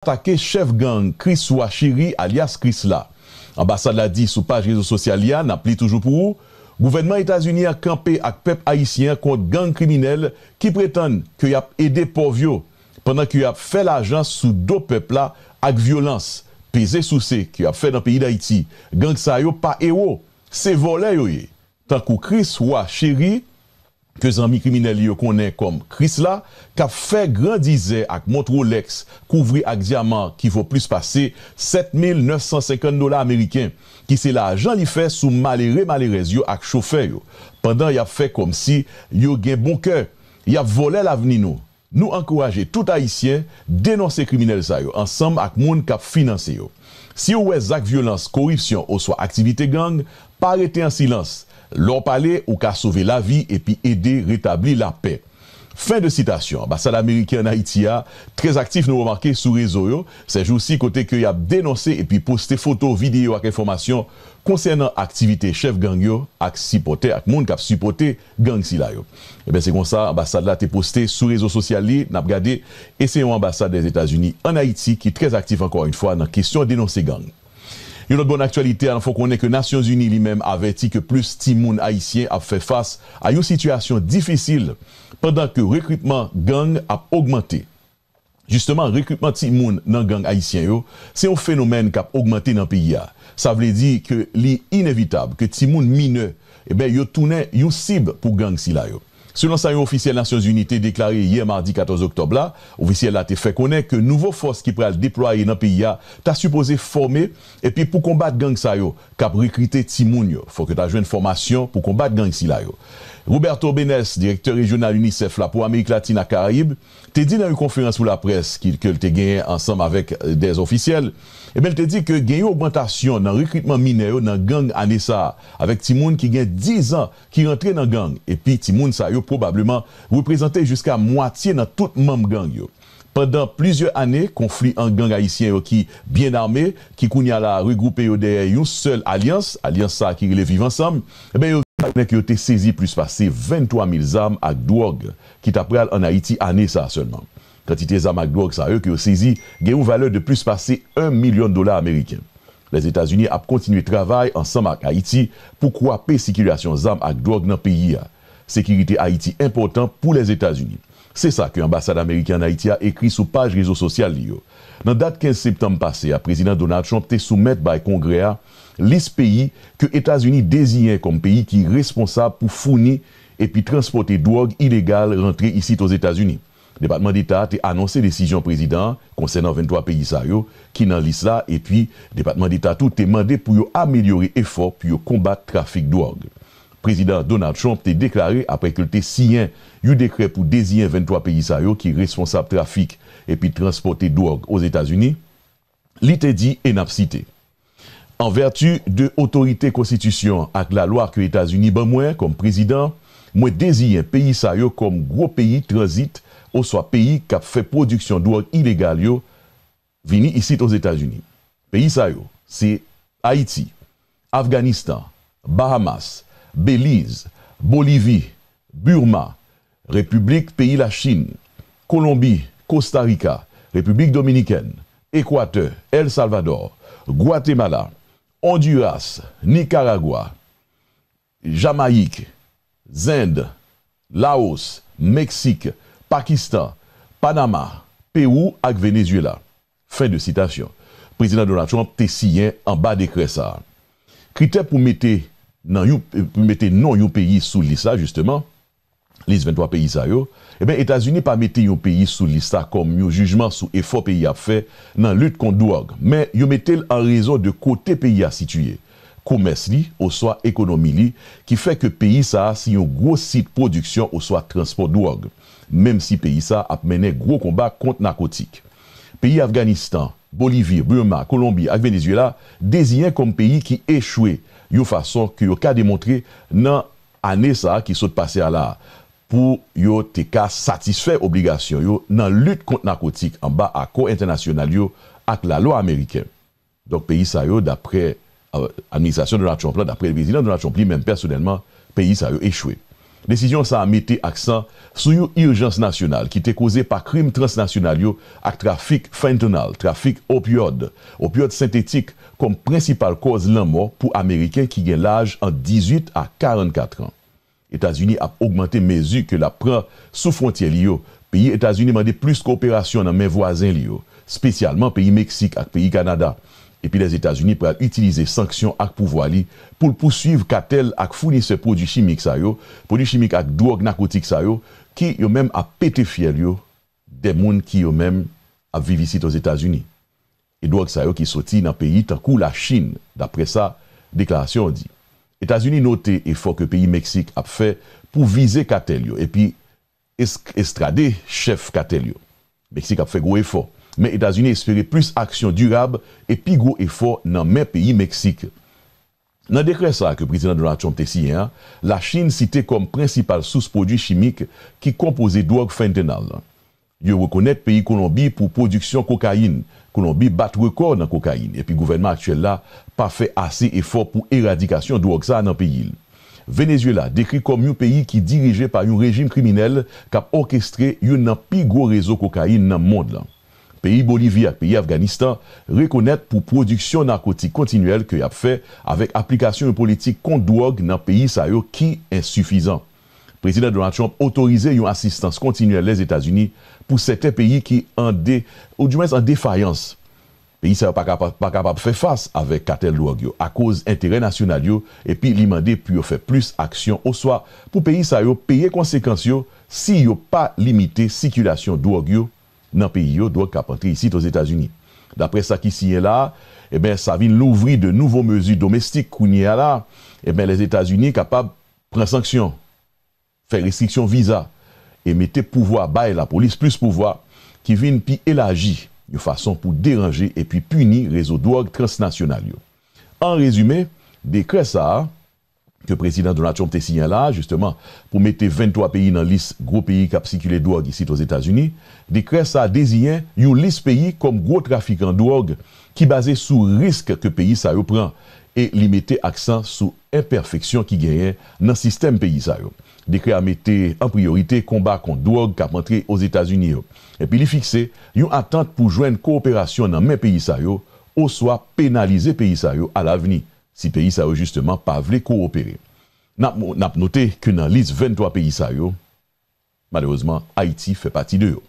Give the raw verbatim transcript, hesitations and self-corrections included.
atake chèf gang Chriswa Chéry alyas Krisla. Anbasad la di sou paj rezo sosyal li a, n ap li toujou pou ou, gouvènman Etazini an kanpe ak pèp ayisyen an kont gang kriminèl ki pretann ke y ap ede pòv yo, pandan ke y ap fè lajan sou do pèp la ak vyolans, peze souse ke y ap fè nan peyi Dayiti. Gang sa yo pa ewo, se vòlè yo ye. Tankou Chriswa Chéry, ke zanmi kriminèl li yo konnen kòm Krisla, k ap fè grandizè ak mont Rolex kouvri ak dyaman ki vo plis pase sèt mil nèf san senkant dola ameriken, ki se lajan li fè sou malere malerèz yo ak chofè yo, pandan y ap fè kòmsi yo gen bon kè, y ap vòlè lavni nou. Nou ankouraje tout Ayisyen denonse kriminèl sa yo ansanm ak moun k ap finanse yo. Si w wè zak vyolans, koripsyon oswa aktivite gang, pa rete an silans. Lè w pale, ou ka sove lavi epi ede retabli lapè. Fen de sitasyon. Anbasad ameriken ann Ayiti a trè aktif, nou remake, sou rezo yo, sèjousi, kote ke y ap denonse epi poste foto, videyo ak enfòmasyon konsènan aktivite chèf gang yo ak sipòtè ak moun k ap sipòte gang sila yo. Ebyen, se konsa anbasad la te poste sou rezo sosyal li, n ap gade, e se yon anbasad Lèzetazini ann Ayiti ki trè aktif, ankò yon fwa, nan kesyon denonse gang. Yon lòt bò nan aktyalite a, n ap fè w konnen ke Nasyonzini li menm avèti ke plis timoun ayisyen ap fè fas a yon sitiyasyon difisil, pandan ke rekritman gang ap ogmante. Jisteman, rekritman timoun nan gang ayisyen yo, se yon fenomèn k ap ogmante nan peyi a. Sa vle di ke li inevitab ke timoun minè, ebyen, yo tounen yon sib pou gang sila yo. Selon sa yon ofisyèl Nasyonzini te deklare yè madi katòz oktòb la, ofisyèl la te fè konnen ke nouvo fòs ki pral deplwaye nan peyi a ta sipoze fòme epi pou konbat gang sa yo k ap rekrite timoun yo. Fòk yo ta jwenn fòmasyon pou konbat gang sila yo. Roberto Benes, direktè rejyonal UNICEF la pou Amerik Latin ak Karayib, te di nan yon konferans pou laprès ki, ke l te genyen ansanm avèk, euh, dè ofisyèl, ebyen, l te di ke gen yon ogmantasyon nan rekritman minè yo nan gang ane sa a, avèk timoun ki gen diz an ki rantre nan gang, epi timoun sa yo pwobableman reprezante jiska mwatye nan tout manm gang yo. Pandan plizyè ane, konfli ant gang ayisyen yo ki byen ame, ki kounye a la regwoupe yo dèyè yon sèl alyans, alyans sa a ki rele Viv Ansanm, ebyen, yo vin konnen ke yo te sezi plis pase venntwa mil zam ak dwòg ki ta pral ann Ayiti ane sa a sèlman. Kantite zam ak dwòg sa yo ke yo sezi gen yon valè de plis pase yon milyon dola ameriken. Lèzetazini ap kontinye travay ansanm ak Ayiti pou kwape sikilasyon zam ak dwòg nan peyi a. Sekirite Ayiti enpòtan pou Lèzetazini. Se sa ke anbasad ameriken ann Ayiti a ekri sou paj rezo sosyal li yo. Nan dat kenz septanm pase a, Prezidan Donald Trump te soumèt bay Kongrè a lis peyi ke Etazini deziyen kòm peyi ki responsab pou founi epi transpòte dwòg ilegal rantre isit Ozetazini. Depatman Deta a te anonse desizyon prezidan an konsènan venntwa peyi sa yo ki nan lis la, epi Depatman Deta tou te mande pou yo amelyore efò pou yo konbat trafik dwòg. Prezidan Donald Trump te deklare, apre ke l te siyen yon dekrè pou deziyen venntwa peyi sa yo ki responsab trafik epi transpòte dwòg Ozetazini, li te di, e n ap site, An vèti de otorite konstitisyon ak lalwa ke Etazini ban mwen kòm prezidan, mwen deziyen peyi sa yo kòm gwo peyi tranzit oswa peyi k ap fè pwodiksyon dwòg ilegal yo vini isit Ozetazini. Peyi sa yo se Ayiti, Afganistan, Bahamas, Beliz, Bolivi, Burma, Repiblik peyi Lachin, Kolonbi, Kosta Rika, Repiblik Dominikèn, Ekwatè, El Salvador, Gwatemala, Ondiras, Nikaragwa, Jamayik, Zend, Laos, Meksik, Pakistan, Panama, Pewou ak Venezuela. Fen de sitasyon. Prezidan Donald Trump te siyen anba dekrè sa a. Kritè pou mete nan yon, pou mete non yon peyi sou lis la, jisteman, lis venntwa peyi sa yo, ebyen, Etazini pa mete yon peyi sou lis la kòm yon jijman sou efò peyi a ap fè nan lit kont dwòg, men yo mete l an rezon de kote peyi a sitiye, komès li, oswa ekonomi li, ki fè ke peyi sa a se yon gwo sit pwodiksyon oswa transpò dwòg, menm si peyi sa a ap mennen gwo konba kont nakotik. Peyi Afganistan, Bolivi, Burma, Kolonbi ak Venezuela deziyen kòm peyi ki echwe, yon fason ke yo ka demontre nan ane sa a ki sot pase a la a, pou yo te ka satisfè obligasyon yo nan lit kont nakotik anba akò entènasyonal yo ak lalwa ameriken. Donk, peyi sa yo, daprè, euh, administrasyon Donald Trump la, daprè prezidan Donald Trump li menm pèsonèlman, peyi sa yo echwe. Desizyon sa a mete aksan sou yon ijans nasyonal ki te koze pa krim transnasyonal yo ak trafik fentanyl, trafik opyòd, opyòd sentetik, kòm prensipal kòz lanmò pou Ameriken ki gen laj ant dizuit a karannkat an. Etazini ap ogmante mezi ke l ap pran sou fwontyè li yo. Peyi Etazini mande plis kowoperasyon nan men vwazen li yo, espesyalman peyi Meksik ak peyi Kanada. Epi Lèzetazini pral itilize sanksyon ak pouvwa li pou l pouswiv katèl ak founisè pwodui chimik sa yo, pwodui chimik ak dwòg nakotik sa yo, ki yo menm ap pete fyèl yo dè moun ki yo menm ap viv isit Ozetazini. E dwòg sa yo ki soti nan peyi tankou Lachin, daprè sa deklarasyon an di. Etazini note efò ke peyi Meksik ap fè pou vize katèl yo epi es-, estrade chèf katèl yo. Meksik ap fè gwo efò, men Etazini espere plis aksyon dirab e pi gwo efò nan men peyi Meksik. Nan dekrè sa a ke Prezidan Donald Trump te siyen an, Lachin site kòm prensipal sous pwodui chimik ki konpoze dwòg fentanyl lan. Yo rekonèt peyi Kolonbi pou pwodiksyon kokayin. Kolonbi bat rekò nan kokayin, epi gouvènman aktyèl la pa fè ase efò pou eradikasyon dwòg sa a nan peyi l. Venezuela dekri kòm yon peyi ki dirije pa yon rejim kriminèl k ap òkestre youn nan pi gwo rezo kokayin nan mond lan. Peyi Bolivi ak peyi Afganistan rekonèt pou pwodiksyon nakotik kontinyèl ke y ap fè avèk aplikasyon yon politik kont dwòg nan peyi sa yo ki ensifizan. Prezidan Donald Trump otorize yon asistans kontinyèl Lèzetazini pou sèten peyi ki an de-, oudimwens an defayans. Peyi sa yo pa kapab, pa kapab fè fas avèk katèl dwòg yo akoz enterè nasyonal yo, epi li mande pou yo fè plis aksyon oswa pou peyi sa yo peye konsekans yo si yo pa limite sikilasyon dwòg yo nan peyi yo, dwòg k ap antre isit Ozetazini. Daprè sa ki siyen la a, eben, sa vin louvri de nouvo mezi domestik kounye a la, eben, Lèzetazini kapab pran sanksyon, fè restriksyon viza, e mete pouvwa, bay lapolis plis pouvwa, ki vin pi elaji, yon fason pou deranje epi pini rezo dwòg transnasyonal yo. An rezime, dekrè sa a, ke Prezidan Donald Trump te siyen la a, jisteman, pou mete venntwa peyi nan lis gwo peyi k ap sikile dwòg isit Ozetazini, dekrè sa a deziyen yon lis peyi kòm gwo trafikan dwòg ki baze sou risk ke peyi sa yo pran, e li mete aksan sou enpèfeksyon ki genyen nan sistèm peyi sa yo. Dekrè a mete an priyorite konba kont dwòg k ap antre Ozetazini yo. Epi li fikse yon atant pou jwenn kowoperasyon nan men peyi sa yo, oswa penalize peyi sa yo alavni, si peyi sa yo jisteman pa vle kowopere. N ap, n ap note ke nan lis venntwa peyi sa yo, malerezman, Ayiti fè pati de yo.